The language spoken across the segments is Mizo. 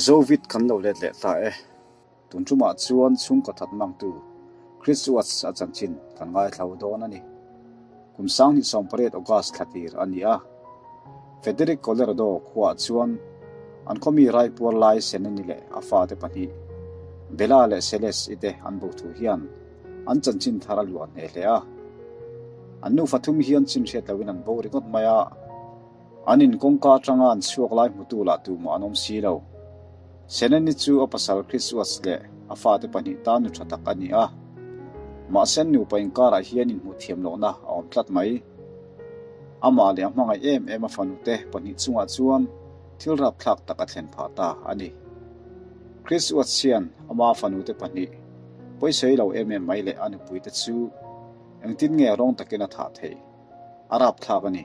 Zovit kan lo let leh ta e. Tun tumah chuan chhungkaw that mangtu Chris Watts a chanchin kan ngaithla dawn a ni. Kum 2018 August thla tir a ni a. Frederick Colorado khuaah chuan an khawmi raipuar lai Seneni leh a fate pahnih Bella leh Celeste-i te an bo thu hian an chanchin thar a luah hneh hle a. An nufa thum hian chin hriat loin an bo ringawt mai a. An in kawngka atanga an chhuak lai hmutu lah tumah an awm si lo. Seneni chu a pasal Chris Watts leh a fate pahnih tan nu tha tak a ni a. Mahse an nupa inkarah hian inhmuh thiam lohna a awm tlat mai. Amah leh a hmangaih em em a fanute pahnih chungah chuan thil rapthlak tak a thlen phah ta a ni. Chris Watts hian ama fanute pahnih pawisawi lo em em mai leh a nupuite chu engtin nge rawng takin a thah thei? A rapthlak a ni.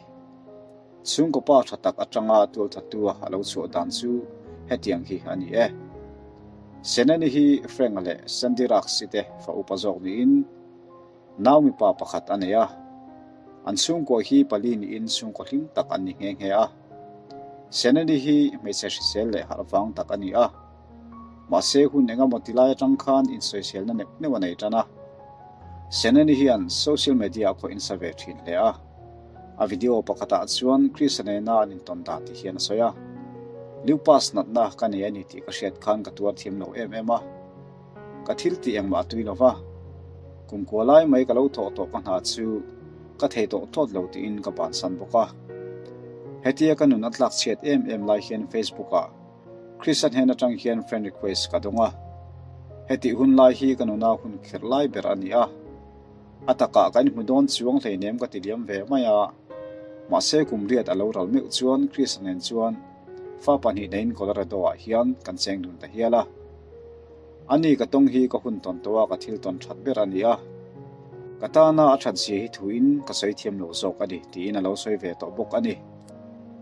Chhungkaw pa tha tak atanga tualthattua a lo chhuah dan chu hetiang hi a ni e. Senani hi Frank-a leh Sandy Rucks-i te fa upa zawk niin nau mipa pakhat a nei a. An chhungkua hi pali niin chhungkaw hlim tak an ni nghe nghe a. Senani hi hmeichhe hrisel leh harh vang tak a ni a. Mahse hun engemaw ti lai atang khan insawiselna neuh neuh a nei tan a. Senani hian social media a khawih nasa ve thin hle a. A video pakhatah chuan Krista nena an intawn dan tih hian a sawi a. Lupus natna ka nei a ni tih ka hriat khan ka tuar thiam lo em em a. Ka thil tih engmah a tui lo va. Kum kua lai mai ka lo thawh tawh ka hna chu ka thei tawh tawt lo tiin ka bansan bawk a. Hetia ka nun a tlak chhiat em em lai hian Facebook-ah Krista hnen atang hian friend request ka dawng a. Hetih hun lai hi ka nuna hun kherh lai ber a ni a. A takah ka inhmu dawn chuang hleinem ka ti liam ve mai a. Mahse kum riat a lo ral meuh chuan Krista nen chuan fa pahnih neiin Colorado ah hian kan cheng dun ta hial a. Ani ka tawng hi ka hun tawn tawh a ka thil tawn that ber a ni a. Ka tana a that zia hi thuin ka sawi thiam lo zawk a ni tiin a lo sawi ve tawh bawk a ni.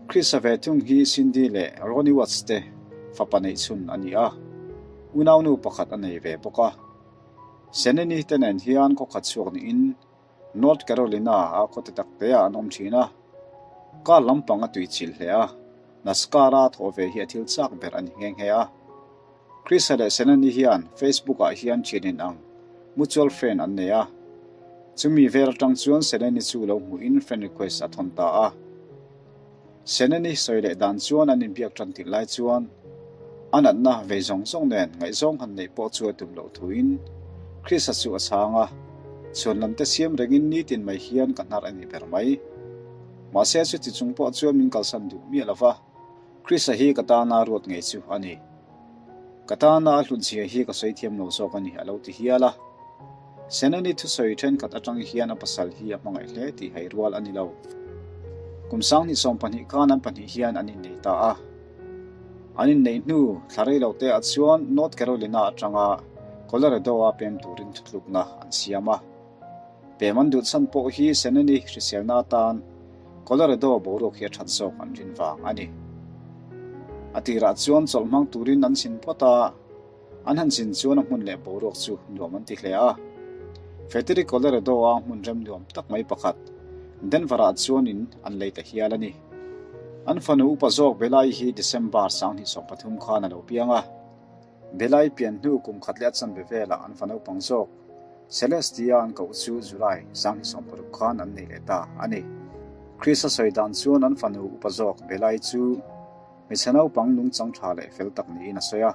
Krista ve thung hi Cindy leh Ronnie Watts te fapa neih chhun a ni a, unaunu pakhat a nei ve bawk a. Seneni te nen hian khaw khat chhuak niin North Carolina a khaw te tak te ah an awm thin a. Car lampang a tui chilh hle a, NASCAR a thawh ve hi a thil chak ber a ni nghe nghe a. Krista leh Senani hian Facebook ah hian thian in ang mutual friend an nei a. Chumi vel atang chuan Senani chu lo hmuhin friend request a thawn ta a. Senani sawi leh dan chuan an inbiak tan tirh lai chuan a natna vei zawng zawng nen ngaihzawng han neih pawh chu a tum loh thuin Krista chu a chhang a, chhuan lam te siam rengin nitin mai hian ka hnar a ni ber mai. Mahse chuti chung pawh chuan min kalsan duh miah lova. Krista hi ka tana ruat ngei chu a ni. Ka tana a hlutzia hi ka sawi thiam lo zawk a ni, a lo ti hial a. Senani thusawi thenkhat atang hian a pasal hi a hmangaih hle tih hai rual a ni lo. Kum 2020 khan an pahnih hian an innei ta a. An inneih hnu thla rei lo te ah chuan North Carolina atanga Colorado-a pem turin thutlukna an siam a. Pem an duh chhan pawh hi Senani hriselna atan Colorado boruak hi a that zawk an rin vang a ni. A tirah chuan chawlh hmang turin an chhin phawt a, an han chhin chuan a hmun leh boruak chu nuam an ti hle a. Frederick Colorado-a hmun rem nuam tak mai pakhat, Denver-ah chuan in an lei ta hial a ni. An fanu upa zawk Belai hi December 2023 khan a lo piang a. Belai pian hnu kum khat leh a chanve velah an fa naupang zawk Celestia an koh chu July 2026 khan an nei leh ta a ni. Chris-a sawi dan chuan an fanu upa zawk Belai chu hmeichhe naupang nungchang tha leh fel tak niin a sawi a.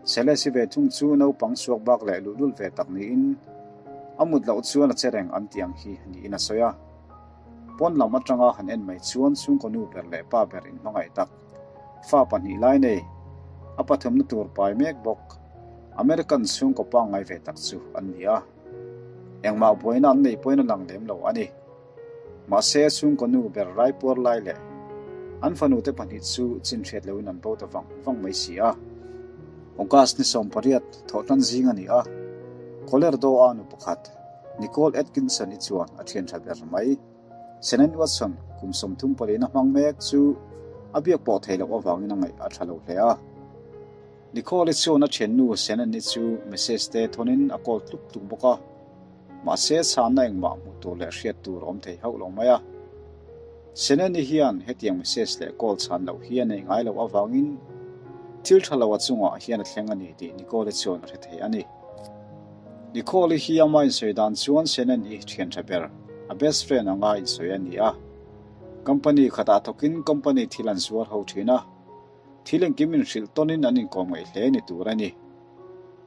Celeste ve thung chu naupang suak bak leh luhlul ve tak niin a mut loh chuan a che reng an tih ang hi niin a sawi a. Pawn lam atanga han en mai chuan chhungkaw nu ber leh pa ber inhmangaih tak Fa pahnih lai nei, a pathumna tur pai mek bawk. American chhungkaw pangngai ve tak chu an ni a. Engmah buaina an neih pawhin a lang lem lo a ni. Mahse, chhungkaw nu ber raipuar lai leh an fanu te pahnih chu chin hriat loin an bo ta vang vang mai si a. August ni 18 thawhtan zing a ni a, Colorado-a nu pakhat, Nicole Atkinson-i chuan a thian tha ber mai. Shannon Watson, kum 34 a hmang mek chu a biak pawh theih loh avangin a ngaih a tha lo hle a. Nicole-i chuan a thiannu Shannon-i chu message te thawnin a call tluk tluk bawk a. Mahse, chhanna engmah hmuh tur leh hriat tur a awm thei hauh lo mai a. Shannon-i hian hetiang message leh call chhan loh hi a neih ngai loh avangin. Thil tha lo a chungah hian a thleng a ni tih Nicole-i chuan a hre thei a ni. Nicole-i hi ama insawi dan chuan Shannon-i thian tha ber, a best friend anga insawi a ni a. Company khatah thawkin company thil an zuar ho thin a. Thil engkim inhrilh tawnin an inkawm ngaih hle ni tur a ni.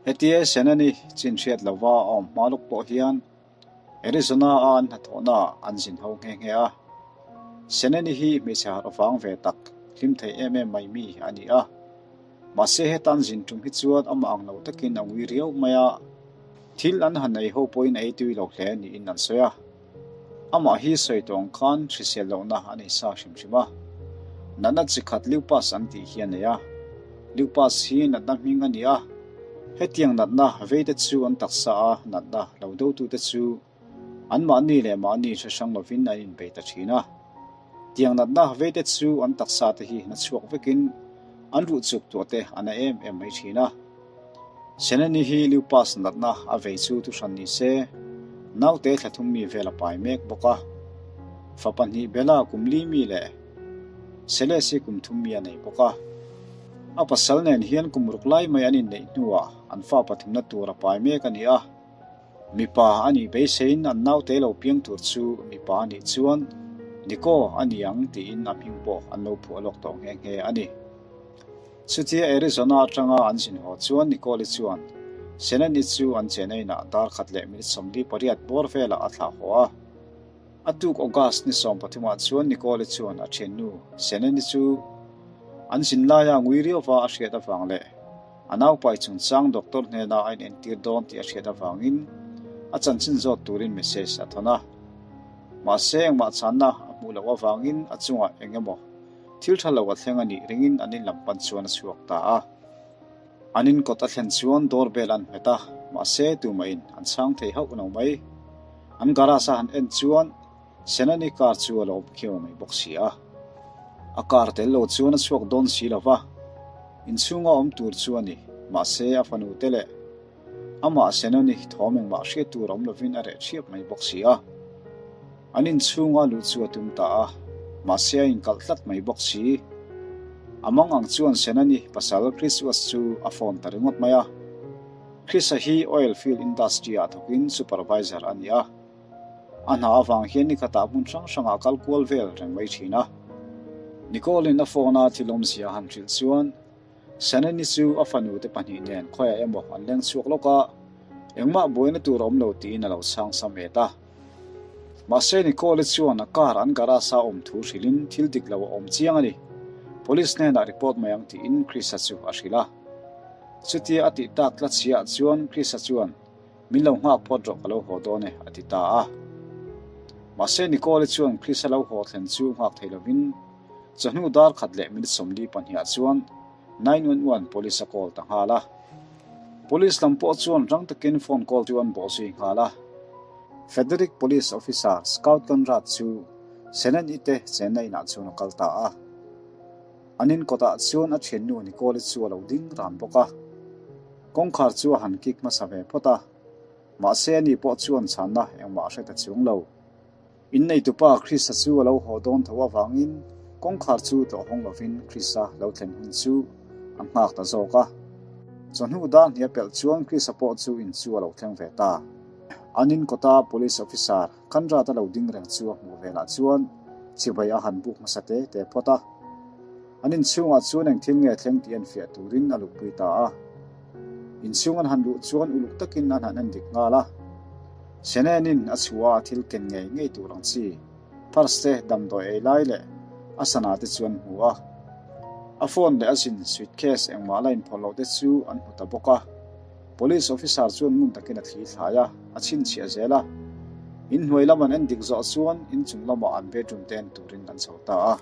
Hetia Shannon-i chin hriat lova a awm hma lawk pawh hian Arizona-a an hnathawhnaah an zin ho nghe nghe a. Shannon-i hi hmeichhe harh vang ve tak, hlim thei em em mai mi a ni a. Mahse heta an zin tum hi chuan amah ang lo takin a ngui riau mai a, thil an han ei ho pawhin a ei tui lo hle niin an sawi a. Amah hi sawi tawh ang khan hrisel lohna a nei sa hrim hrim a. Natna chi khat lupus an tih hi a nei a. Lupus hi natna hming a ni a. Hetiang natna veite chu an taksa a natna lo dotute chu anmahni leh mahni hre hrang lovin an inbei ta thin a. Tiang natna veite chu an taksa te hi na chhuak vekin an ruh chuk tuah te a na em em mai thin a. Seneni hi lupus natna a vei chu thuhran ni se, naute thla thum mi vel a pai mek bawk a. Fa pahnih Bella kum li mi leh Celeste hi kum thum mi a nei bawk a. A pasal nen hian kum ruk lai mai an inneih hnuah an fa pathumna tur a pai mek a ni a. Mipa a nih beiseiin an naute lo piang tur chu mipa a nih chuan Nico a ni ang tiin a hming pawh an lo phuah lawk tawh nghe nghe a ni. Chutia Arizona atanga an zin haw chuan Nicole-i chuan Shannon-i chu an chen ainah dar khat leh minute 48 bawr velah a thlah haw a. A tuk August ni 13 chuan Nicole-i chuan a thiannu Shannon-i chu an zin laia ngui riauva a hriat avang leh a naupai chungchang doctor hnena a inentir dawn tih a hriat avangin a chanchin zawt turin message a thawn a. Mahse engmah chhanna a hmuh loh avangin a chungah eng emaw Thil tha lo a thleng a nih ringin an in lam pan chuan a chhuak ta a. An in kawt a thlen chuan door bell an hmet a, mahse tumahin an chhang thei hauh lo mai. An garage a han en chuan Senani car chu a lo awm khiau mai bawk si a. A car tel lo chuan a chhuak dawn si lo va, inchhunga awm tur chu a ni, mahse a fanu te leh Amah Senoni thawm engmah hriat tur awm lovin a reh thiap mai bawk si a. An inchhunga luh chu a tum ta a, mahse a inkalh tlat mai bawk si. A mang ang chuan Senoni pasal Chris Watts chu a phone ta ringawt mai a. Chris-a hi oil field industry-ah thawkin supervisor a ni a. A hna avang hian ni khatah hmun hrang hrangah kal kual vel reng mai thin a. Nicole-in a phone-a thil awmzia a han hrilh chuan Shannon-i chu a fanu te pahnih nen khawiah emaw an leng chhuak lawk a, engmah buaina tur a awm lo tiin a lo chhang sam et a. Mahse Nicole-i chuan a car an garage-a awm thu hrilhin thil dik lo a awm chiang a ni, police hnenah report mai ang tiin Chris-a chu a hrilh a. Chutia a tih tak tlat chiah chuan Chris-a chuan Min lo nghak phawt rawh ka lo haw dawn e a ti ta a. Mahse Nicole-i chuan Chris-a lo haw thlen chu nghak thei lovin Chawhnu dar khat leh minute 42 chuan 911 police a call ta nghal a. Police lam pawh chuan rang takin phone call chu an bawh zui nghal a. Frederick Police Officer Scout Conrad chu Shannon-i te chenna inah chuan a kal ta a. An in kawtah chuan a thiannu Nicole-i chu a lo ding ran bawk a. Kawngkhar chu a han kik hmasa ve phawt a. Mahse ani pawh chuan chhanna engmah a hre ta chuang lo. Inneitupa Krista chu a lo haw dawn tho avangin kawngkhar chu tlawh hawng lovin Krista lo thlen hun chu a nghak ta zawk a. Chawhnu dar hnia pelh chuan Krista pawh chu in chu a lo thleng ve ta. An in kawta police officer Conrad a lo ding reng chu a hmuh velah chuan chibai a han buk hmasa te te phawt a. An inchhungah chuan eng thil nge thleng tih an fiah turin a luhpui ta a. Inchhung an han luh chuan uluk takin an han en dik nghal a. Senenin a chhuah a thil ken ngei ngei tur ang chi, purse te damdawi ei lai leh a sana te chu an hmu a. A phone leh a zin suitcase engmah la inphawrh loh te chu an hmu ta bawk a. Police officer chuan ngun takin a thli thlai a, a chhinchhiah zel a. Inhnuai lam an en dik zawh chuan inchung lamah an bedroom te en turin an chho ta a.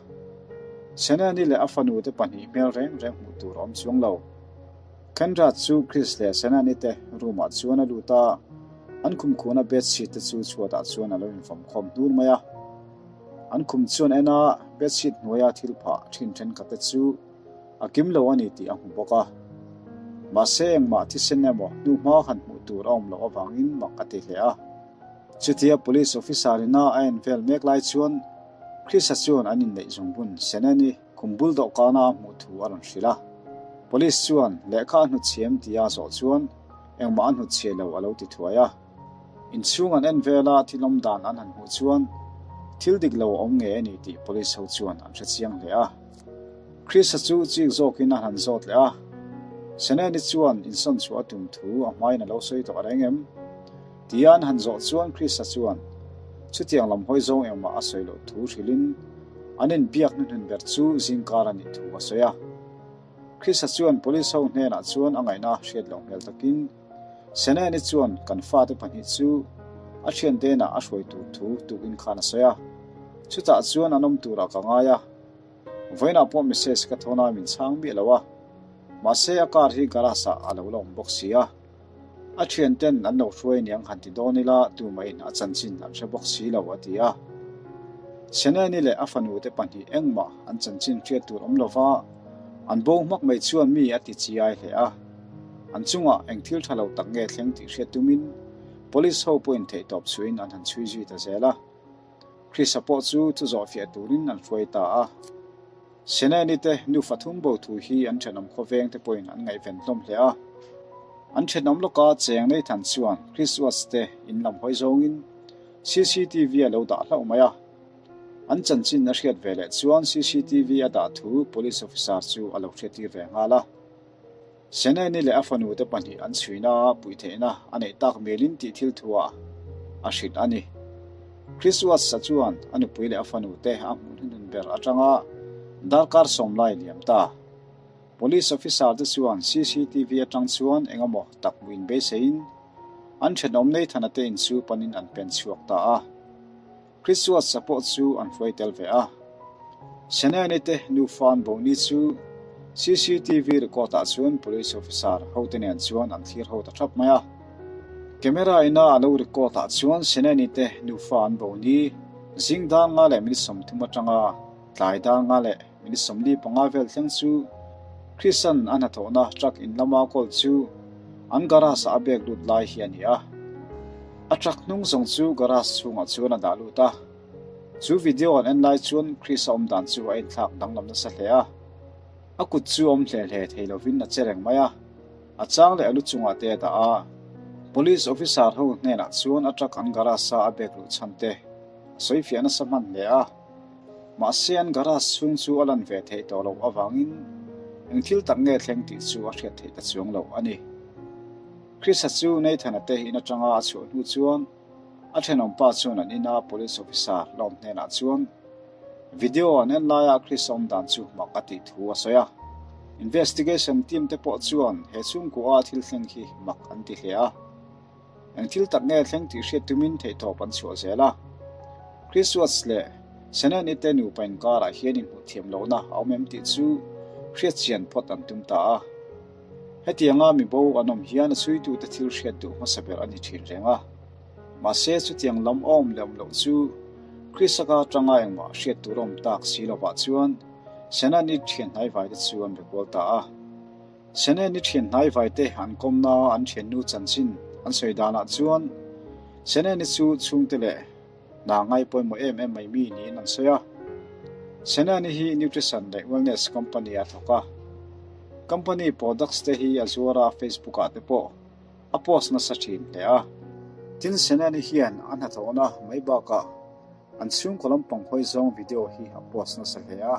Seneni leh a fanu te pahnih hmel reng reng hmuh tur a awm chuang lo. Kendra chu Chris leh Senani te room ah chuan a lut a, an khum khuhna bed sheet te chu chhuat ah chuan a lo invawm khawm hnur mai a. An khum chuan en a, bed sheet hnuaia thil phah thin thenkhat te chu a kim lo a ni tih a hmu bawk a. Mahse engmah thisen emaw hnuhma han hmuh tur a awm loh avangin mak a ti hle a. Chutia police officer ina a en vel mek lai chuan Chris-a chuan an inneih zungbun Senani, Khum bul dawhkana a hmuh thu a rawn hrilh a. Police chuan lehkha a hnutchhiam tia a zawh chuan engmah a hnutchhiah lo a lo ti thuai a. Inchhung an en vela thil awm dan an han hmuh chuan thil dik lo a awm ngei a ni tih police ho chuan an hre chiang hle a. Krista chu chik zawkin a han zawt leh a, Seneni chuan insawn chhuah a tum thu a hmain a lo sawi tawh reng em? Tia an han zawh chuan Krista chuan chutiang lam hawi zawng engmah a sawi loh thu hrilhin an inbiak hnuhnun ber chu zingkar a nih thu a sawi a. Krista chuan police ho hnenah chuan a ngaihna hriat loh hmel takin Seneni chuan kan fate pahnih chu a thiantenah a hruai tur thu tukin khan a sawi a, chutah chuan an awm turah ka ngai a. Vawiinah pawh message ka thawn a min chhang miah lo a, mahse a car hi garage ah a lo la awm bawk si a. A thian ten an lo hruai aniang han ti dawn ila tumahin a chanchin an hre bawk si lo a ti a. Seneni leh a fanu te pahnih engmah an chanchin hriat tur awm lova an bo hmak mai chuan mi a ti chiai hle a. An chungah eng thil tha lo tak nge thleng tih hriat tumin police ho pawhin theihtawp chhuiin an han chhui zui ta zel a. Krista pawh chu chu zawhfiah turin an hruai ta a. Seneni te nufa thum bo thu hi an thenawm khawveng te pawhin an ngaihven hlawm hle a. An thenawm lawka cheng Nathan chuan Chris Watts te in lam hawi zawngin cctv a lo dah hlauh mai a. An chanchin a hriat ve leh chuan cctv a dah thu police officer chu a lo hriattir ve nghal a. Seneni leh a fanu te pahnih an chhuina a puih theihna a neih tak melin tih thil thuah a hrilh a ni. Chris Watts-a chuan a nupui leh a fanu te a hmuh hnuhnun ber atanga darkar sawm lai liam ta. Police officer te chuan cctv atang chuan eng emaw tak hmuh inbeiseiin an thenawm Nathan-a te in chu panin an pen chhuak ta a. Christmas-a pawh chu an hruai tel ve a. Seneni te nufa an bo ni chu cctv record-ah chuan police officer hote nen chuan an thlir ho ta thap mai a. Camera ina a lo record-ah chuan Seneni te nufa an bo ni zing dar nga leh minute 30 atanga tlai dar nga leh minute 45 vel thleng chu Chrisan a hnathawhna truck in lama kawl chu an garage-ah a bek lut lai hi a ni a. A truck hnung zawng chu garage chhungah chuan a dah lut a. Chu video an en lai chuan Chris-a awm dan chu a inthlak danglam nasa hle a. A kut chu awm hle hle thei lovin a che reng mai a. A chang leh a lu chungah te a dah a. Police officer ho hnenah chuan a truck an garage-a a bek luh chhan te a sawi fiah nasa hman hle a. Mahse an garage chhung chu a lan ve theih tawh loh avangin eng thil tak nge thleng tih chu a hriat theih ta chuang loh a ni. Krista chu Nathan-a te in atanga a chhuah hnu chuan a thenawmpa chuan an ina police officer lawm hnenah chuan video an en laia Krista awm dan chu mak a tih thu a sawi a. Investigation team te pawh chuan he chhungkua a thil thleng hi mak an ti hle a. Eng thil tak nge thleng tih hriat tumin theihtawp an chhuah zel a. Chris Watts leh Seneni te nupa inkarah hian inhmuh thiam lohna a awm em tih chu hriat chian phawt an tum ta a. Hetianga mi bo an awm hian a chhuitute thil hriat duh hmasa ber a ni thin reng a. Mahse chutiang lam awm leh awm loh chu Chris-a ka atanga engmah hriat tur a awm tak si lovah chuan Senani thian hnaivaite chu an be kual ta a. Seneni thian hnaivaite an kawmna an thiannu chanchin an sawi danah chuan Seneni chu chhungte leh hna ngai pawimawh em em mai mi niin an sawi a. Seneni hi nutrition leh wellness company a thawk a. Company products te hi a zuar a, Facebook ah te pawh a post nasa thin hle a. Tin, Seneni hian a hnathawhna mai bakah an chhungkaw lampang hawi zawng video hi a post nasa hle a.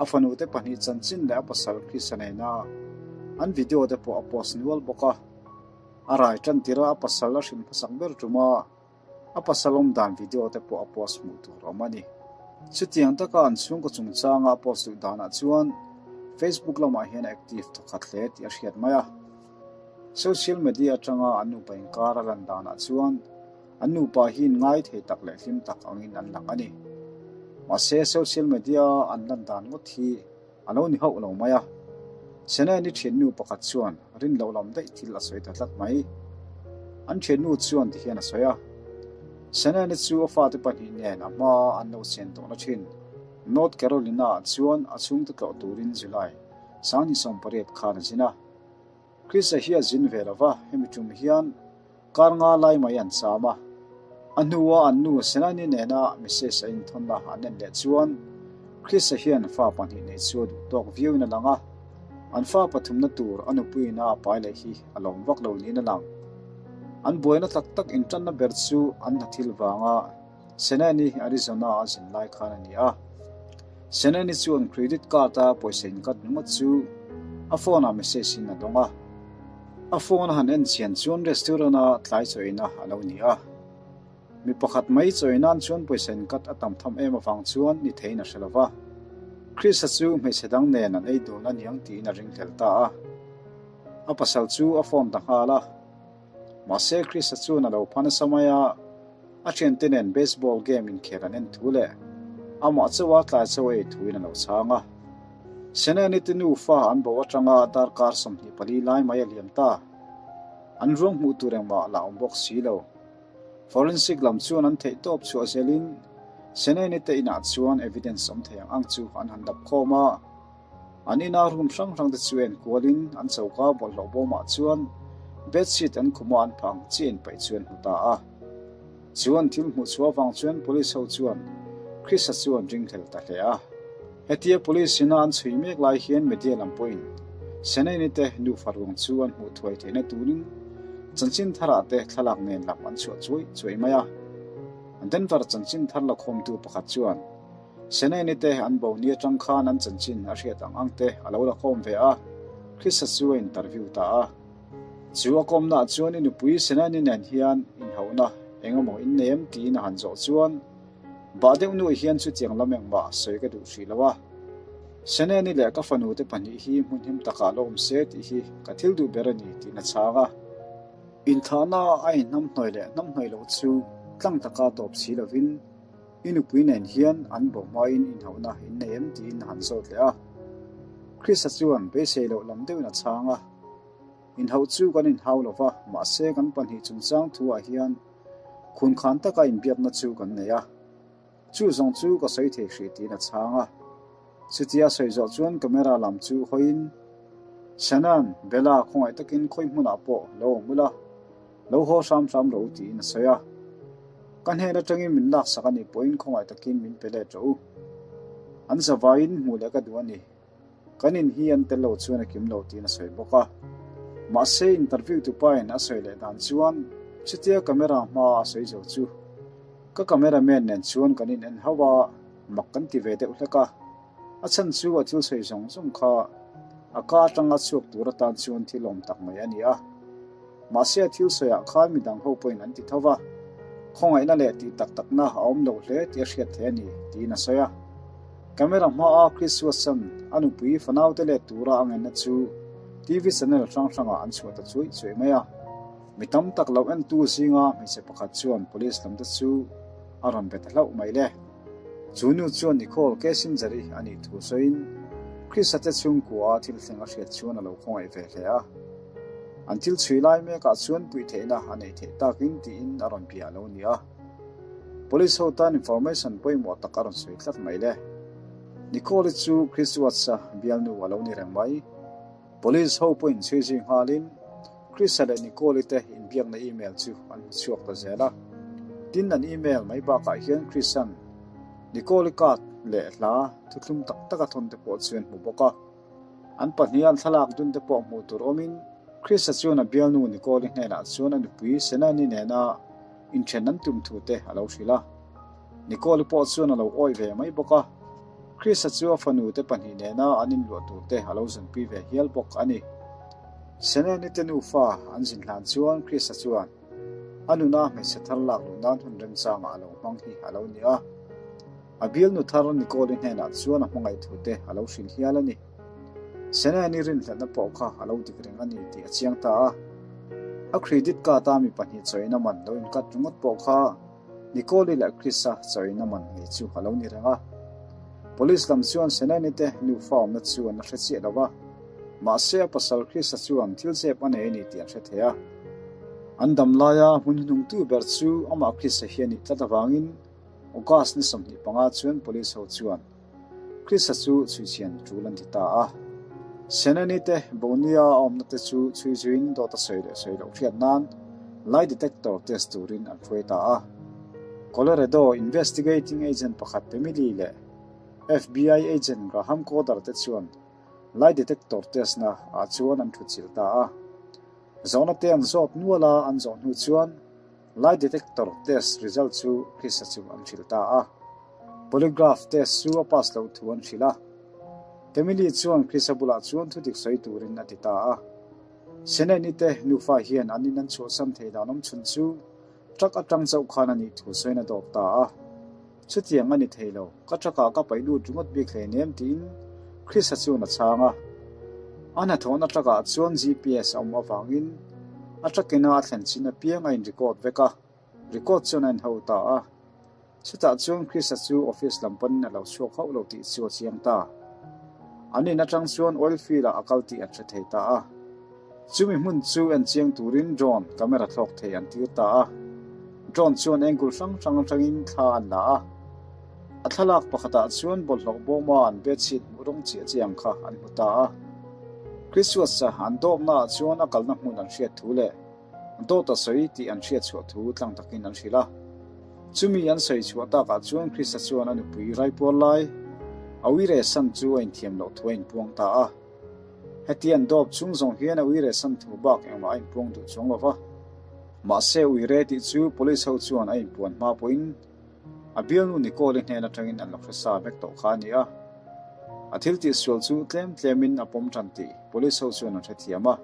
A fanute pahnih chanchin leh a pasal Krista nena an video te pawh a post nual bawk a. A rai tan tirh a pasal a hrilh hmasak ber tum a, a pasal awm dan video te pawh a post hmuh tur awm a ni. Chutiang taka an chhungkaw chungchanga a post duh danah chuan Facebook lamah hian a active thawkhat hle tih a hriat mai a. Social media atanga an nupa inkar a lan danah chuan An nupa hi inngai thei tak leh hlim tak angin an lang a ni. Mahse, social media-a an lan dan ngawt hi a lo ni hauh lo mai a. Seneni thiannu pakhat chuan rin loh lam daih thil a sawi ta tlat mai. An thiannu chuan tihian a sawi a, Seneni chu a fate pahnih nen a hmaa an lo chen tawhna thin North Carolina-ah chuan a chhungte tlawh turin July 2018 khan a zin a. Krista hi a zin ve lo va, hemi tum hian kar nga lai mai an cham a. A hnua an nu Senani nena message a inthawnna an en leh chuan Krista hian fa pahnih nei chu a duh tawk viauin a lang a. An fa pathumna tur a nupuiin a pai leh hi a lawm vak lo niin a lang. An buaina tak tak intanna ber chu an hna thil vanga Seneni Arizona a zin lai khan a ni a. Seneni chuan credit card a pawisa inkat ringawt chu a phone ah message in a dawng a. A phone a han en chian chuan restaurant a tlai chawina a lo ni a. Mi pakhat mai chawi nan chuan pawisa inkat a tam tham em avang chuan ni theiin a hre lo va. Krista chu hmeichhe dang nen an ei dun a niang tiin a ringhlel ta a. A pasal chu a phone ta nghal a. Mahse Krista chuan a lo pha nasa mai a, a thiante nen baseball game inkhel an en thu leh amah chauha tlai chaw ei thuin a lo chhang a. Seneni te nufa an bo atanga darkar 24 lai mai a liam ta. An ruang hmuh tur engmah la awm bawk si lo. Forensic lam chuan an theih tawp chhuah zelin Seneni te inah chuan evidence awm thei ang ang chu an han dap khawm a. An ina room hrang hrang te chu en kualin an choka bawlhhlawh bawmah chuan bedsheet an khuma an phah ang chiah inpaih chu an hmu ta a. Chu an thil hmuh chhuah avang chuan police ho chuan Chris-a chu an ringhlel ta hle a. Hetia police ina an chhui mek lai hian media lam pawhin Seneni te nufa ruang chu an hmuh thuai theihna turin chanchin tharah te thlalak nen lam an chhuah chuai chuai mai a. Denver chanchin thar la khawmtu pakhat chuan Seneni te an bo ni atang khan an chanchin a hriat ang ang te a lo la khawm ve a, Chrisa chu a interview ta a. Chu a kawmnaah chuan i nupui Seneni nen hian inhauhna eng emaw in nei em tiin a han zawh chuan Bah deuh nuaih hian chutiang lam engmah sawi ka duh hrih lo a. Seneni leh ka fanu te pahnih hi hmun him takah la awm se tih hi ka thil duh ber a ni tiin a chhang a. Inthahna a inhnamhnawih leh hnamhnawih loh chu tlang taka tawp si lovin i nupui nen hian an bo hmain inhauhna in nei em tiin a han zawt leh a. Krista chuan beisei loh lam deuhin a chhang a. Inhauh chu kan inhau lo va, mahse kan pahnih chungchang thuah hian Khunkhan taka inbiakna chu kan nei a, chu zawng chu ka sawi thei hrih tiin a chhang a. Chutia sawi zawh chuan camera lam chu hawiin, Shannon, Bella khawngaih takin khawi hmunah pawh lo awm ula, lo haw hram hram rawh u tiin a sawi a. Ka hnen atangin min laksak a nih pawhin khawngaih takin min pe let rawh u. An zavaiin hmuh leh ka duh a ni. Kan in hi an tel lo chuan a kim lo tiin a sawi bawk a. Mahse interview tu pain a sawi leh dan chuan chutia camera hma a sawi zo chu ka camera man nen chuan kan in en hauh a, mak kan ti ve deuh hlek a. A chhan chu a thil sawi zawng zawng kha a ka atanga chhuak tur atan chuan thil awm tak mai a ni a. Mahse a thil sawiah khan midang ho pawhin an ti tho va, khawngaihna leh tih tak takna a awm lo hle tih a hriat theih a ni tiin a sawi a. Camera hmaa Chris Watson a nupui fanaute let tura a ngenna chu TV channel hrang hrangah an chhuah ta chuai chuai mai a. Mi tam tak lo entu zinga hmeichhe pakhat chuan police lamte chu a rawn be ta hlauh mai le. Chu nu chuan Nicole Kessinger-i a nih thu sawiin Chris-a te chhungkua thil thleng a hriat chuan a lo khawngaih ve hle a. An thil chhui lai mekah chuan puih theihna a neih theih takin tiin a rawn bia a lo ni a. Police ho tan information pawimawh tak a rawn sawi tlat mai le. Nicole-i chu Chris Watts-a bialnu a lo ni reng mai. Police ho pawhin chhui zui nghalin Chris-a leh Nicole-i te inbiakna email chu an hmu chhuak ta zel a. Tin, an email mai bakah hian Chris-a'n Nicole-i card leh hla thuthlum tak taka thawn te pawh chu an hmu bawk a. An pahniha an thlalak dun te pawh hmuh tur awmin Chris-a chuan a bialnu Nicole-i hnenah chuan a nupui Senani nena inthen an tum thu te a lo hrilh a. Nicole-i pawh chuan a lo awih ve mai bawk a. Chris-a chu a fanu te pahnih nena an inluah tur te a lo zunpui ve hial bawk a ni. Senani te nufa an zin hlan chuan Chris-a chuan a nuna hmeichhe thar lak luh nan hun remchangah a lo hmang hi a lo ni a. A bialnu thar Nicole-i hnenah chuan a hmangaih thu te a lo hrilh hial a ni. Senani rinhlatna pawh kha a lo dik reng a ni tih a chiang ta a. A credit card-a mi pahnih chawina man lo inkat ringawt pawh kha Nicole-i leh Chris-a chawina man ngei chu a lo ni reng a. Police lam chuan Senani te nufa awmna chu an la hre chiah lo va, mahse a pasal Chris-a chuan thil zep a nei a ni tih an hre thei a. An dam laia hmun hnungtu ber chu amah Chris-a hi a nih tlat avangin August ni 25 chuan police ho chuan Krista chu chhuichhian tul an ti ta a. Senani te Bonia a awmna te chu chhui zuiin dawt a sawi leh sawi loh hriat nan lie detector test turin an hruai ta a. Colorado investigating agent pakhat Pemili leh FBI agent Graham Coder te chuan. Lie detector test na ah chuan an thutchilh ta a. Zawhna te an zawt nual a, an zawh hnu chuan lie detector test result chu Chris-a chu an hrilh ta a. Polygraph test chu a pass loh thu an hrilh a. Emily chuan Chris-a bulah chuan thudik sawi turin a ti ta a. Seneni te nufa hian an in an chhuahsan thei dan awm chhun chu truck atang chauh khan a nih thu sawiin a dawp ta a. Chutiang a ni thei lo, ka truck-ah ka paih lut ringawt bik hleinem tiin Chris-a chuan a chhang a. A hnathawhna truck-ah chuan GPS a awm avangin a truck ina a thlen chin apiang a in-record vek a, record chuan a inho ta a. Chutah chuan Chris-a chu office lam panin a lo chhuak hauh lo tih chu a chiang ta. An in atang chuan oil field-ah a kal tih an hre thei ta a. Chumi hmun chu en chiang turin drone camera thlawk thei an tir ta a. Drone chuan angle hrang hrang atangin thla an la a. A thlalak pakhatah chuan bawlhhlawh bawma an bedsheet hmuh rawng chiah chiah ang kha an hmu ta a. Chris Watts-a an dawpnaah chuan a kalna hmun an hriat thu leh Dawt a sawi tih an hriat chhuah thu tlang takin an hrilh a. Chumi an sawi chhuah takah chuan Krista chuan a nupui raipuar lai a uire san chu a inthiam loh thu a inpuang ta a. Heti an dawp chung zawng hian a uire san thu bak engmah a inpuang duh chuang lo va. Mahse uire tih chu police ho chuan a inpuan hma pawhin a bialnu Nicole-i hnen atangin an lo hre sa vek tawh kha a ni a. A thil tihsual chu tlem tlemin a pawm tan tih police ho chuan an hrethiam a.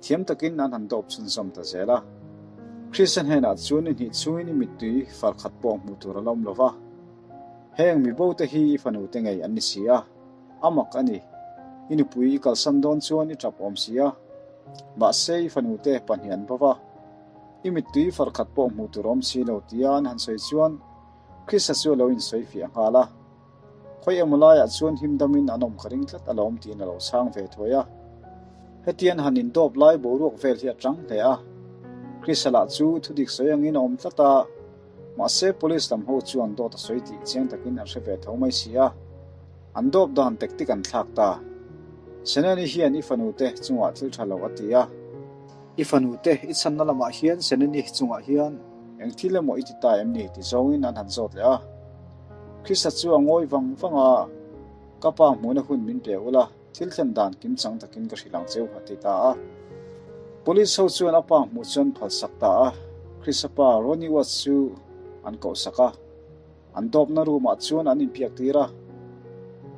Thiam takin an han dawp chhunzawm ta zel a. Krista hnenah chuan ni hnih chhungin i mittui far khat pawh hmuh tur a la awm lo va. Heng mibo te hi i fanu te ngei an ni si a, a mak a ni. I nupui i kalsan dawn chuan i tap awm si a. Mahse i fanu te pahnih an bo va. I mittui far khat pawh hmuh tur a awm si lo tia an han sawi chuan Krista chu a lo insawi fiah nghal a. Khawi emaw laiah chuan him damin an awm ka ring tlat alawm tiin a lo chhang ve thuai a. Hetian han indawp lai boruak vel hi a chang hle a. Krisa lah chu thudik sawi angin a awm tlat a, mahse police lam ho chuan dawt a sawi tih chiang takin an hre ve tho mai si a. An dawp dan tactic an thlak ta. Senani hian i fanu te chungah thil tha lo a ti a. I fanu te i chhanna lamah hian Senani chungah hian eng thil emaw i ti ta em ni ti zawngin an han zawt leh a. Krista chu a ngawi vang vang a, Ka pa hmuhna hun min pe ula, thil thlen dan kim chang takin ka hrilh ang cheu, a ti ta a. Police ho chuan a pa hmuh chuan phalsak ta a, Krista pa Ronnie Watts chu an kohsak a. An dawpna room ah chuan an inpiak tir a,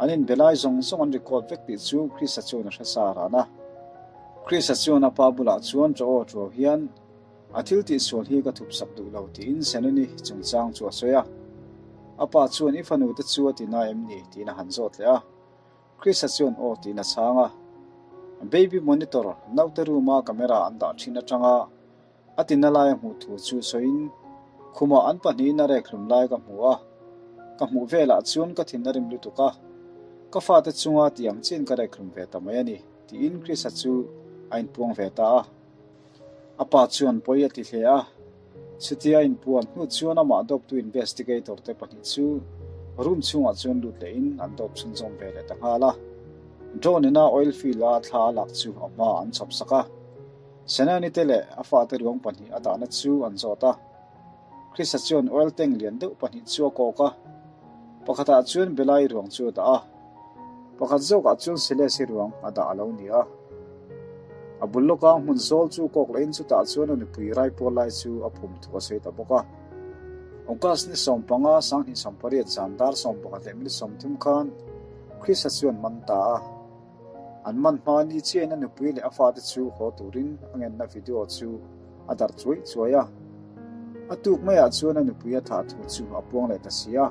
an inbe lai zawng zawng an record vek tih chu Krista chuan a hre sa ran a. Krista chuan a pa bulah chuan ṭa aw ṭuau hian, A thil tihsual hi ka thup sak duh lo tiin Senuni chungchang chu a sawi a. A pa chuan i fanu te chu a ti na em ni tiin a han zawt leh a. Krista chuan aw tiin a chhang a. Baby monitor naute room a camera an dah thin atanga a ti na lai a hmuh thu chu sawiin khumah an pahnihin a rek hlum lai ka hmu a. Ka hmuh velah chuan ka thin a rim lutuk a. Ka fate chunga ti ang chiin ka rek hlum ve ta mai a ni tiin Krista chu a inpuang ve ta a. A pa chuan pawi a ti hle a, chutia a inpuan hnu chuan amah dawptu investigator te pahnih chu room chhungah chuan lut lehin an dawp chhunzawm ve leh ta nghal a. Drone ina oil field a thla a lak chu a hmaah an chhawp sak a. Senani te leh a fate ruang pahnih a dahna chu an zawt a. Krista chuan oil tank lian deuh pahnih chu a kawk a, pakhatah chuan Belai ruang chu a dah a, pakhat zawkah chuan Selesi ruang a dah a lo ni a. A bul lawka hmun zawl chu kawk lehin chutah chuan a nupui raipuar lai chu a phum thu a sawi ta bawk a. August ni 15, 2018 zan dar 11:30 khan Krista chuan man ta a. An man hma ni chiahin a nupui leh a fate chu haw turin a ngenna video chu a darh chuai chuai a. A tuk maiah chuan a nupui a thah thu chu a puang leh ta si a.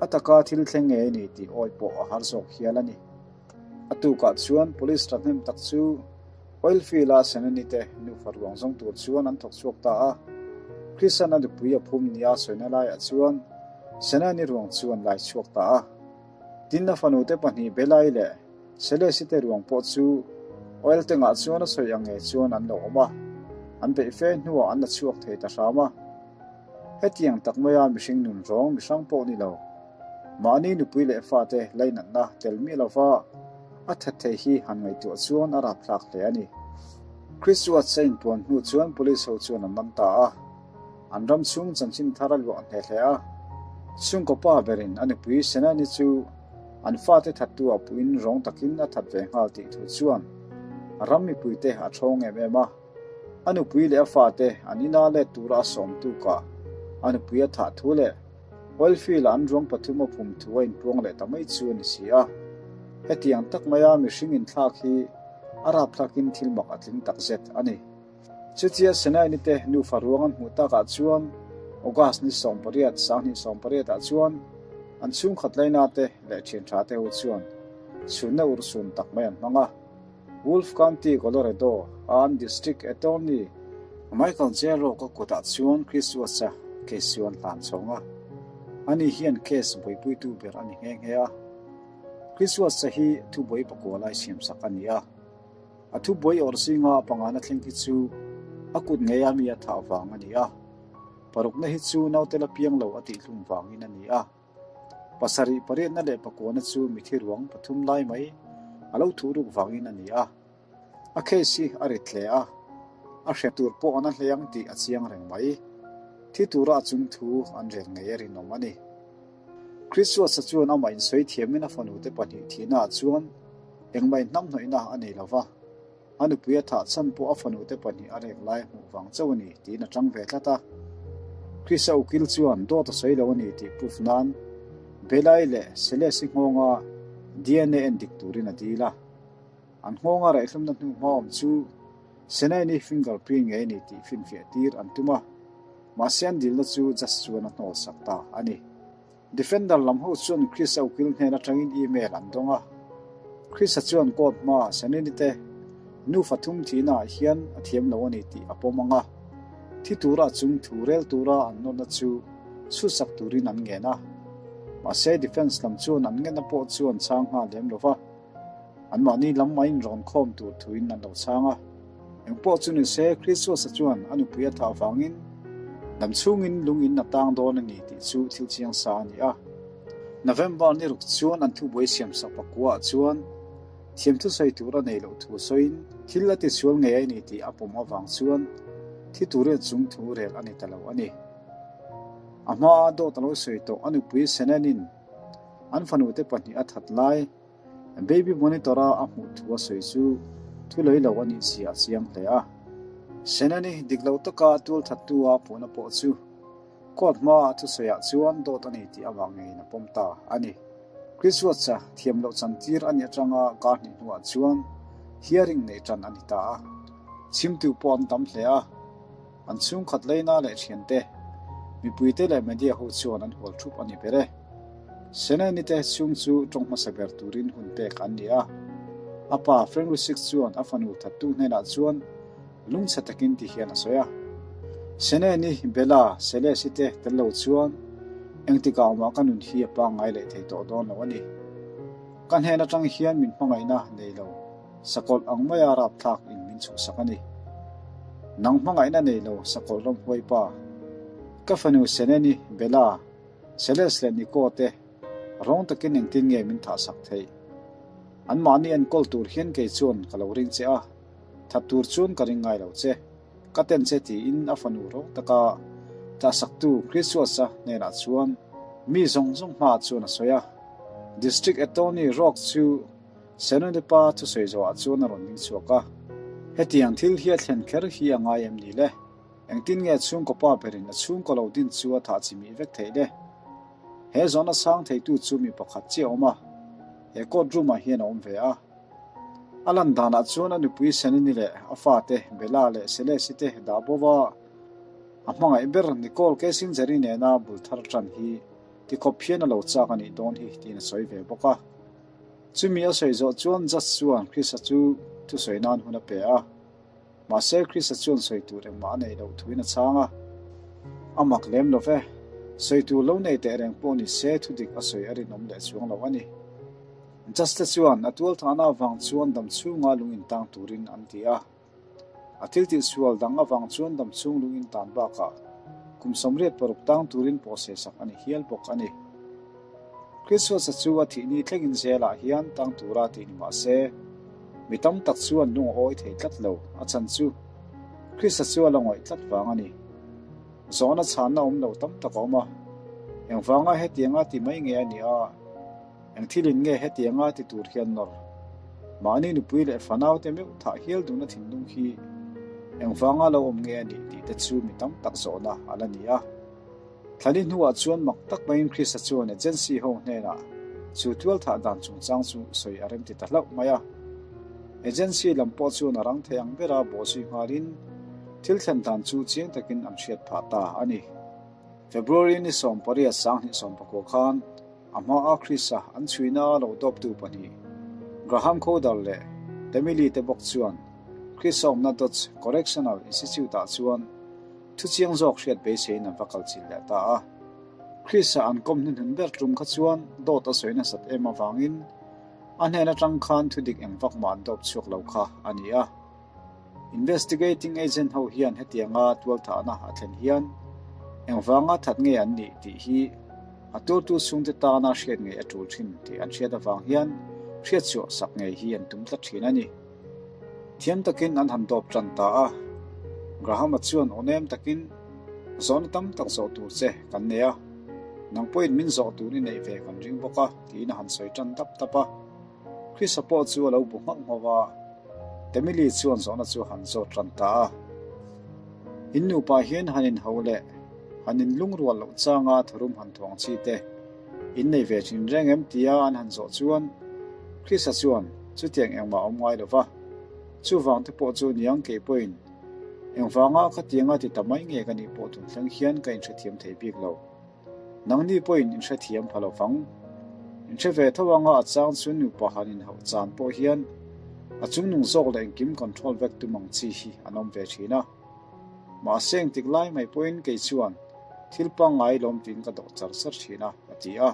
A taka thil thleng ngei a ni tih awi pawh a har zawk hial a ni. A tukah chuan police ṭahnem tak chu oil field-a Senani te nufa ruang zawng tur chuan an thawk chhuak ta a. Chrisan a nupui a phum nia sawina laiah chuan Senani ruang chu an lai chhuak ta a. Tin, a fanute pahnih Belai leh Selesi te ruang pawh chu oil tengah chuan a sawi ang nge chuan an lo awm a, an beih fe hnuah an la chhuak thei ta hram a. Hetiang tak maia mihring nun rawng mihrang pawh ni lo, mahni nupui leh fate lainatna tel miah lova a that thei hi han ngaihtuah chuan a rapthlak hle a ni. Chris Watts a inpuan hnu chuan police ho chuan an man ta a. An ram chhung chanchin thar a luah hle hle a, chhungkaw pa berin a nupui Senani chu. An fate thattu a puiin rawng takin a that ve nghal tih thu chuan ram mipuite a thawng em em a. A nupui leh a fate an ina let tura a sawm tukah a nupui a thah thu leh oil field-ah an ruang pathum a phum thu a inpuang leh ta mai chu a ni si a. Hetiang tak maia mihring inthlak hi a rapthlakin thil mak a tling takzet a ni. Chutia Senaini te nufa ruang an hmuh takah chuan August ni 18, 2018 ah chuan an chhungkhat laina te leh thian tha te ho chuan chhunna urhsun tak mai an hmang a. Wolf County, Colorado a an District Attorney Michael J. Rock-a kutah chuan Chris Watts-a case chu an hlan chhawng a. Ani hian case buaipuitu ber a ni nghe nghe a. Chris Watts-a hi thubuai pakua lai siamsak a ni a. A thubuai awrh zinga a pangana thleng hi chu a kut ngeia mi a thah vang a ni a. Parukna hi chu naute la piang lo a tihhlum vangin a ni a. Pasarih pariatna leh pakuana chu mithi ruang pathum lai mai a lo thuh ruk vangin a ni a. A case hi a rit hle a, a hre tur pawh an a hle ang tih a chiang reng mai. Thi tura a chung thu an rel ngei a rinawm a ni. Christmas-a chuan amah insawi thiamin a fanute pahnih thihnaah chuan engmah inhnamhnawihna a nei lo va, a nupui a thah chhan pawh a fanute pahnih a rek lai a hmuh vang chauh a ni tiin a tang ve tlat a. Chris-a ukil chuan dawt a sawi lo a ni tih proof nan Belai leh Celeste-i nghawnga DNA en dik turin a dil a. An nghawnga raihlumna hnu hma awm chu Senaini finger print ngei a ni tih finfiah tir an tum a, mahse an dilna chu judge chuan a hnawlsak ta a ni. Defender lam ho chuan Chris-a ukil hnen atangin email an dawng a, Chris-a chuan court hmaa Senaini te nufa thum thihna ah hian a thiam lo a ni tih a pawm ang a, thi tura a chung thu rel tura an nawrna chu chhutsak turin an ngen a, mahse defence lam chuan an ngenna pawh chu an chhang nghal lem lo va. Anmahni lam a inrawn khawm tur thuin an lo chhang a. Engpawh chu ni se, Christus-a chuan a nupui a thah avangin dam chhungin lung in a tang dawn a ni tih chu thil chiang sa a ni a. November ni ruk chuan an thubuai siamsak pakua ah chuan thiam thusawi tur a nei loh thu sawiin thil a tisual ngei a ni tih a pawm avang chuan thi turin a chung thu rel a ni ta lo a ni. A hmaa dawt a lo sawi tawh a nupui Senenin an fanute pahnih a that lai Baby monitor-a a hmuh thu a sawi chu thu lei lo a nih zia a chiang hle a. Senani dik lo taka tualthattu a puhna pawh chu court hmaa a thusawiah chuan dawt a ni tih avang ngeiin a pawm ta a ni. Chris Watts-a thiam loh chantir a nih atanga kar hnih hnuah chuan hearing neih tan a ni ta a. Chhimtu pawh an tam hle a. An chhungkhat leina leh thiante, mipuite leh media ho chuan an hual thup a ni ber e. Seneni te chhung chu tawng hmasa ber turin hun pek an ni a. A pa Frank Rusick chuan a fanu thattu hnenah chuan lungchhe takin ti hian a sawi a. Seneni, Bella, Celeste te tel lo chuan engtikah mah ka nun hi a pangngai leh thei tawh dawn lo a ni. Ka hnen atang hian min hmangaihna nei lo. Sakawlh ang maia rapthlak in min chhuhsak a ni. Nang hmangaihna nei lo sakawlh ramhuai pa. Ka fanu Seneni, Bella, Celeste leh Nico te rawng takin engtin nge min thahsak theih? Anmahni enkawl tur hian kei chuan ka lo ring che a, that tur chuan ka ring ngai lo che. Ka ten che tiin a fanu rawng taka thahsaktu Chrisuasa hnenah chuan mi zawng zawng hmaah chuan a sawi a. District Attorney Rock chu Senonipa thusawi zawhah chuan a rawn ding chhuak a, Hetiang thil hi a thlen kher hi a ngai em ni le? Engtin nge chhungkaw pa berin a chhungkaw lo din chu a thah chi mih vek theih le? He zawhna chhang theitu chu mi pakhat chiah a awm a, he court room ah hian a awm ve a. A lan danah chuan a nupui Senoni leh a fate Bella leh Celeste te dah bo va, a hmangaih ber Nicole Kessinger-i nena bul thar tan hi tikhawp hian a lo chak a nih dawn hi tiin a sawi ve bawk a. Chumi a sawi zawh chuan Judge chuan Krista chu thusawi nan hun a pe a. Mahse Krista chuan sawi tur engmah a neih loh thuin a chhang a. A mak lem lo ve. Sawi tur lo nei teh reng pawh ni se thudik a sawi a rinawm leh chuang lo a ni. Judge te chuan a tualthahna avang chuan dam chhunga lung intang turin an ti a. A thil tihsual dang avang chuan damchhung lung in tan bakah kum 86 tang turin pawhsei sak a ni hial bawk a ni. Christmas-a chu a thih ni thlengin zelah hian tang tura tih ni mah se, mi tam tak chuan lung a awi thei tlat lo, a chan chu Christ-a chu a la ngawih tlat vang a ni. Zawhna chhanna awm lo tam tak a awm a, engvanga hetianga ti mai nge a nih a? Eng thilin nge hetianga ti tur hian nawr? Mahni nupui leh fanaute meuh thah hial duhna thinlung hi engvanga lo awm nge a nih tih te chu mi tam tak zawhna a la ni a. Thlali hnuah chuan mak tak maiin Krista chuan agency ho hnenah chu tual thah dan chungchang chu sawi a remti ta hlauh mai a. Agency lam pawh chuan a rang thei ang bera bawhzui nghalin thil thlen dan chu chiang takin an hriat phah ta a ni. February ni 18 2019 khan a hmaa Krista an chhuina lo dawptu pahnih Graham Codar leh Tammy Lee te bawk chuan Krista awmna Dodge Correctional Institute-ah chuan Thuchiang zawk hriat beiseiin an va kal chilh leh ta a. Krista an kawm hnuhnun ber tum kha chuan dawt a sawi nasat em avangin a hnen atang khan thudik eng vak mah an dawp chhuak lo kha a ni a. Investigating agent ho hian hetianga tualthahna a thlen hian engvanga that nge an nih tih hi a tuartu chhungte tana hriat ngei a tul thin tih an hriat avang hian hriatchhuah sak ngei hi an tum tlat thin a ni. Thiam takin an han dawp tan ta a. Graham-a chuan aw nem takin, Zawhna tam tak zawh tur che kan nei a, nang pawhin min zawh tur i neih ve kan ring bawk a, tiin a han sawi tan dap dap a. Chris-a pawh chu a lo bu nghauh nghauh a, Temily chuan zawhna chu a han zawt tan ta a. In nupa hian han inho leh han inlungrual loh changa tharum han thuang chi te, In nei ve thin reng em? tia an han zawh chuan Krista chuan chutiang engmah a awm ngai lo va, chuvang te pawh chu niang kei pawhin engvanga khatianga ti ta mai nge ka nih pawh tun thleng hian ka inhrethiam thei bik lo. Nangni pawhin inhrethiam pha lo vang. Inhre ve tho anga a chang chu nupa han inhauh chan pawh hian a chungnung zawk leh engkim control vek tum ang chi hi an awm ve thin a. Mahse engtik lai mai pawhin kei chuan thil pangngai lawm tiin ka dawh char char thin a, a ti a.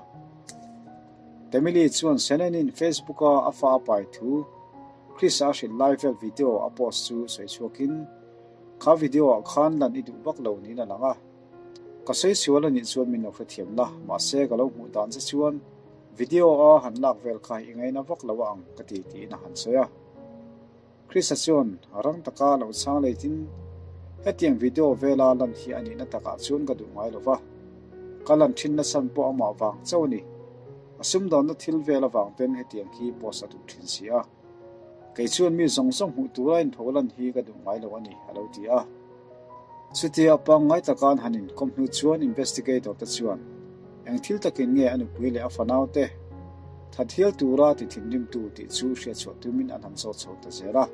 Temily chuan Shannon-in Facebook-a a fa a pai thu Chris-a a hrilh lai vel video a post chu sawi chhuakin, Kha video-ah khan lan i duh vak lo niin a lang a. Ka sawi sual a nih chuan min lo hrethiam la, mahse ka lo hmuh dan che chuan video-a han lak vel kha i ngaina vak lo a ang ka ti tiin a han sawi a. Krista chuan rang taka lo chhang leitin, Hetiang video vela lan hi a nihna takah chuan ka duh ngai lo va, ka lan thinna chhan pawh amah vang chauh a ni. A sumdawnna thil vel avang ten hetiang hi post a duh thin si a. Kei chuan mi zawng zawng hmuh tura inpho lan hi ka duh ngai lo a ni, a lo ti a. Chutia pangngai taka an han inkawm hnu chuan investigator te chuan eng thil takin nge a nupui leh a fanau te that hial tura ti thinrimtu tih chu hriatchhuah tumin an han zawt chho ta zel a.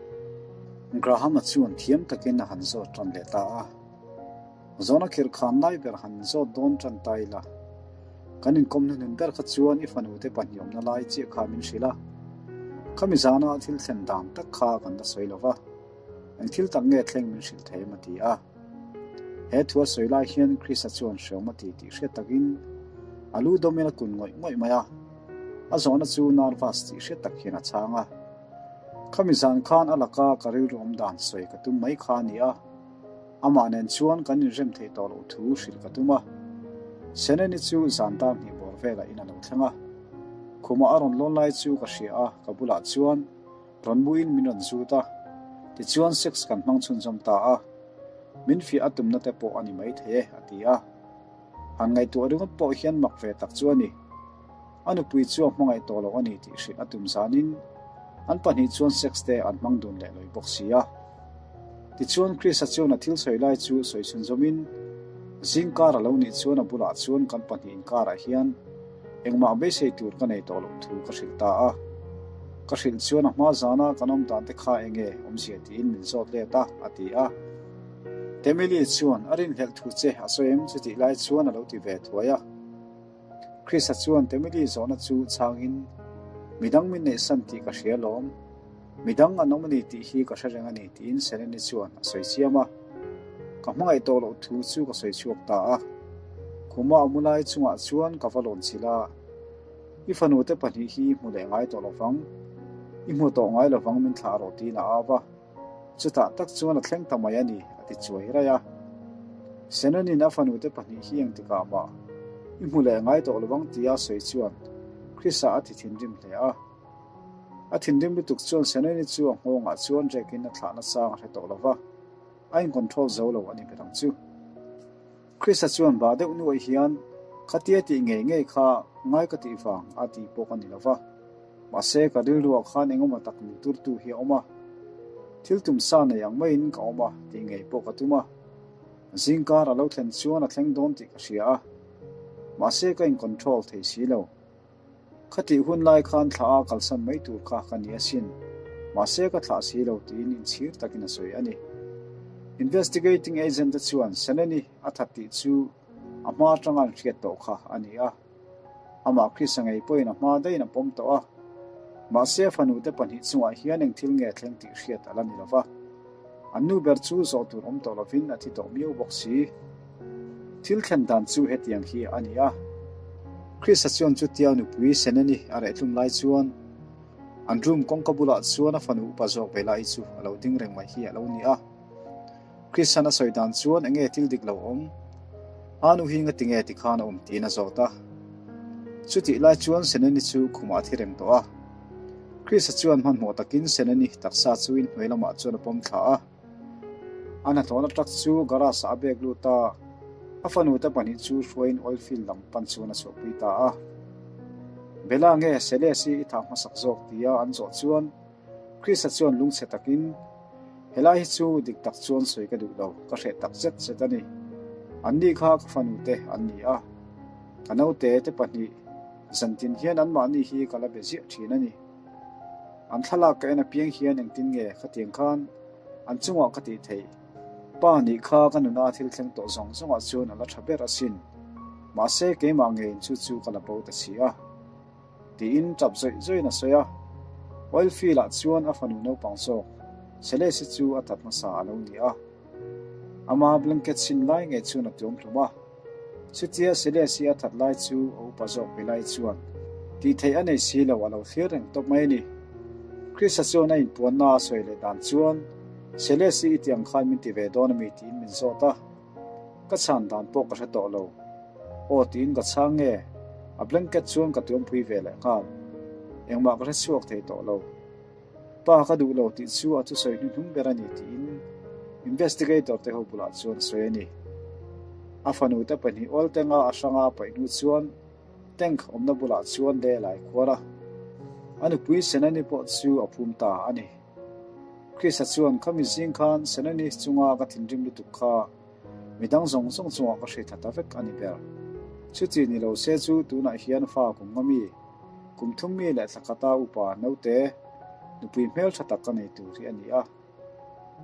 Graham-a chuan thiam takin a han zawt tan leh ta a. Zawhna khirh khan lai ber han zawt dawn tan ta ila. Kan inkawm hnuhnun ber kha chuan i fanute pahnih awmna lai chiah kha min hrilh a. Khami zana thil thlen dan tak kha kan la sawi lo va. Eng thil tak nge thleng min hrilh thei em a ti a. He thu a sawi lai hian Krista chuan hreawm a ti tih hriat takin a lu dawmin a kun ngawih ngawih mai a. A zawhna chu nervous tih hriat tak hian a chhang a. Khami zan khan a laka ka rilru awm dan sawi ka tum mai kha a ni a. Amah nen chuan kan inrem theih tawh loh thu hrilh ka tum a. Seneni chu zan dar hnih bawr velah in a lo thleng a. Khumah a rawn lawn lai chu ka hria a, ka bulah chuan Rawn muin min rawn zut a, tichuan sex kan hmang chhunzawm ta a, min fiah a tumna te pawh a ni maithei e, a ti a. Han ngaihtuah ringawt pawh hian mak ve tak chu a ni. A nupui chu a hmangaih tawh lo a ni tih hrilh a tum zanin an pahnih chuan sex te an hmang dun leh lawi bawk si a. Tichuan Krista chuan a thil sawi lai chu sawi chhunzawmin zing kar a lo nih chuan a bulah chuan kan pahnih inkarah hian Engmah beisei tur ka nei tawh loh thu ka hrilh ta a. Ka hrilh chuan a hma zana kan awm dan te kha enge awmzia tiin min zawt let a, a ti a. Temily chuan a rinhlelh thu che a sawi em chutih lai chuan a lo ti ve thuai a. Krista chuan Temily zawhna chu chhangin, Midang min neihsan tih ka hria lawm. Midang an awm a ni tih hi ka hre reng a ni tiin Selene chuan a sawi chiam a. Ka hmangaih tawh loh thu chu ka sawi chhuak ta a. Khuma a mu lai chungah chuan ka va lawn chilh a. I fanu te pahnih hi hmu leh ngai tawh lovang. I hmu tawh ngai lovang min thlah rawh tiin a au a. Chutah tak chuan a thleng ta mai a ni a ti chuai raih a. Selene'n a fanu te pahnih hi engtikah mah i hmu leh ngai tawh lovang tia a sawi chuan Chrisa a ti thinrim hle a. A thinrim lutuk chuan Seneni chu a nghawngah chuan rekin a thlah nasang a hre tawh lo va, a in-control zo lo a ni ber ang chu. Krista chuan bah deuh nuaih hian, Khatia tih ngei ngei kha. Ngai ka tih vang a ti pawh ka ni lo va. Mahse, ka rilruah khan engemaw tak min turtu hi a awm a. Thil tum sa nei ang maiin ka awm a tih ngei pawh ka tum a. Zingkar a lo thlen chuan a thleng dawn tih ka hria a. Mahse, ka in control thei si lo. Khatih hun lai khan thla a kalsan mai tur kha ka ni asin. Mahse, ka thlah si lo tiin inchhir takin a sawi a ni. Investigating agent te chuan Seleni a that tih chu a hma atanga an hriat tawh kha a ni a. Amah Krista ngei pawhin a hma daihin a pawm tawh a. Mahse a fanute pahnih chungah hian eng thil nge thleng tih hriat a la ni lo va. An nu ber chu zawh tur awm tawh lovin a thi tawh miau bawk si. Thil thlen dan chu hetiang hi a ni a. Krista chuan chutia nupui Seneni a rehtlum lai chuan an room kawngka bulah chuan a fanu upa zawk Bella-i chu a lo ding reng mai hi a lo ni a. Christian a sawi dan chuan enge thil dik lo awm? A nu hi ngati nge tikhan a awm tiin a zawt a. Chutih lai chuan Seneni chu khumah a thi reng tawh a. Chrisa chuan hmanhmawh takin Seneni taksa chu inhnuai lamah chuan a pawm thla a. A hnathawhna truck chu garage ah a bek lut a, a fanu te pahnih chu hruaiin oil field lam pan chuan a chhuahpui ta a. Bella nge Celeste i thah hmasak zawk tia an zawh chuan Krista chuan lungchhe takin, Helai hi chu dik tak chuan sawi ka duh lo, ka hreh tak zet zet a ni. Anni kha ka fanute an ni a, ka naute te pahnih zantin hian anmahni hi ka la be ziah thin a ni. An thlalak ka en apiang hian engtin nge khatiang khan an chungah ka tih theih? Pa nih kha ka nuna thil thleng tawh zawng zawngah chuan a la tha ber asin. Mahse keimah ngeiin chu chu ka la bo ta si a. Tiin tap zawih zawihin a sawi a. Oil field-ah chuan a fanu naupang zawk, Celeste chu a tat hmasa a lo ni a. Ama blanket sin lai ngei chuan a tuam hlum a. Chutia Celeste a that lai chu a upa zawk ve lai chuan tih theih a nei si lo a lo thlir reng tawp mai a ni. Chrisa chuan a inpuanna a sawi leh dan chuan, Celeste i tiang khan min ti ve dawn a mi tiin min zawt a. Ka chhan dan pawh ka hre tawh lo. Aw tiin ka chhang nge? A blanket chuan ka tuampui ve leh nghal. Engmah ka hre chhuak thei tawh lo. Pa ka duh lo tih chu a thusawi hnuhnung ber a ni tiin investigator te ho bulah chuan a sawi a ni. A fanu te pahnih awl tenga a hranga a paih hnu chuan tank awmna bulah chuan lel a ikhuar a. A nupui Senani pawh chu a phum ta a ni. Krista chuan khami zing khan Senani chunga ka thinrim lutuk kha Midang zawng zawng chungah ka hre tha ta vek a ni ber. Chuti ni lo se chu tunah hian fa kum nga mi, kum thum mi leh thla khata upa naute nupui hmel tha tak ka nei tur hi a ni a.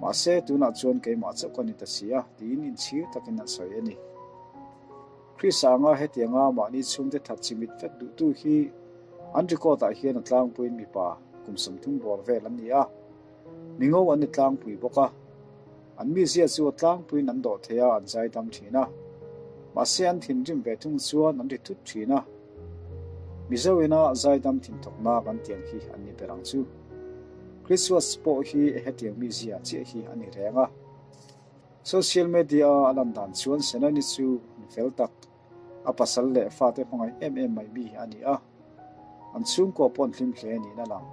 Mahse tunah chuan keimah chauh ka ni ta si a tiin inchhir takin a sawi a ni. Krista anga hetianga mahni chhungte that chimit vek duhtu hi an record ah hian a tlangpuiin mipa kum 30 bawr vel an ni a. Mingo an ni tlangpui bawk a. An mizia chu a tlangpuiin an dawh thei a, an zai dam thin a. Mahse an thinrim ve thung chuan an ri thut thin a. Mizo ina zai dam thin thawkna kan tiang hi an ni ber ang chu. Christmas pawh hi hetiang mizia chiah hi a ni reng a. Social media a lan dan chuan Senani chu mi fel tak, A pasal leh fate hmangaih em em mai mi a ni a, an chhungkua pawh an hlim hle niin a lang.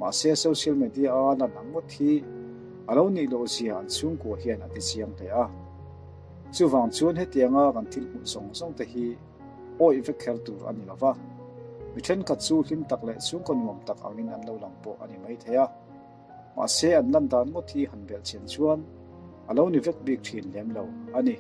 Mahse social media a lan ang ngawt hi a lo nih loh zia an chhungkua hian a ti chiang hle a. Chuvang chuan hetianga kan thil hmuh zawng zawng te hi awih vek kher tur a ni lo va, mi thenkhat chu hlim tak leh chhungkaw nuam tak angin an lo lang pawh a ni maithei a. Mahse an lan dan ngawt hi han belhchian chuan a lo ni vek bik thin lem lo a ni.